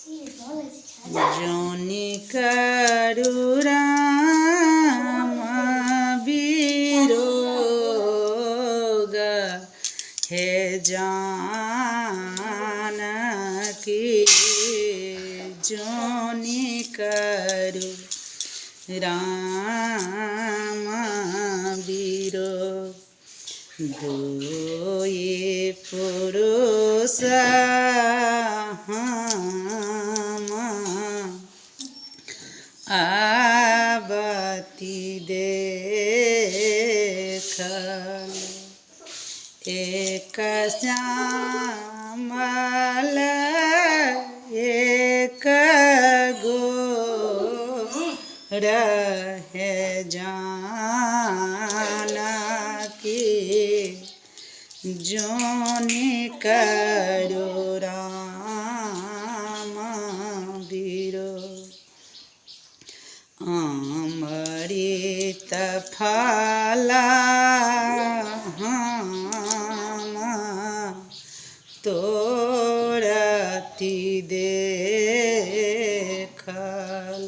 जोनि करू राम विरोग हे जानकी जोनि करू राम विरोग दुई पुरुष हम आबति देखल एक श्यामल एक गोर हे जानकी जोनि करू राम बीरो अमृत फल हम तोरति देखल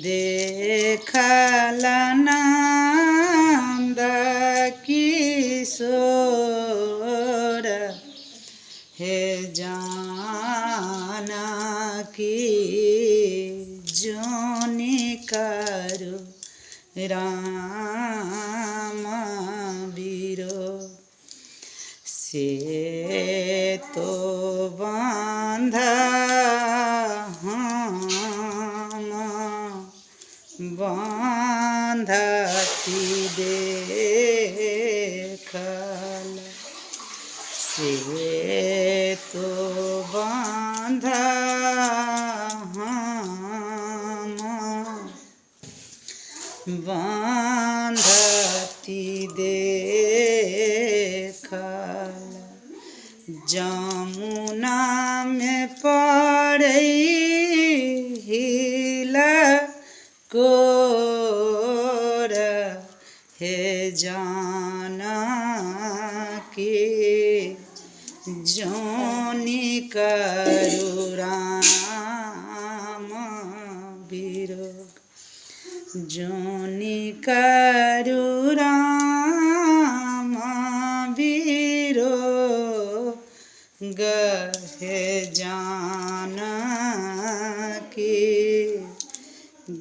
देखल नन्द किशोर हे जानकी जोनि करू राम बीरो से तो बाँध हम बाँधति देखल से तो बाँध हम बाँधति देखल जमुनामे पड़ै हिलकोर हे जानकी जोनि करू राम विरोग जोनि करू राम विरोग हे जानकी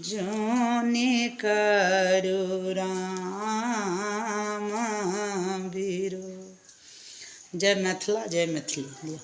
जोनि करू राम विरोग। जय मिथिला जय मैथिली। लिअ।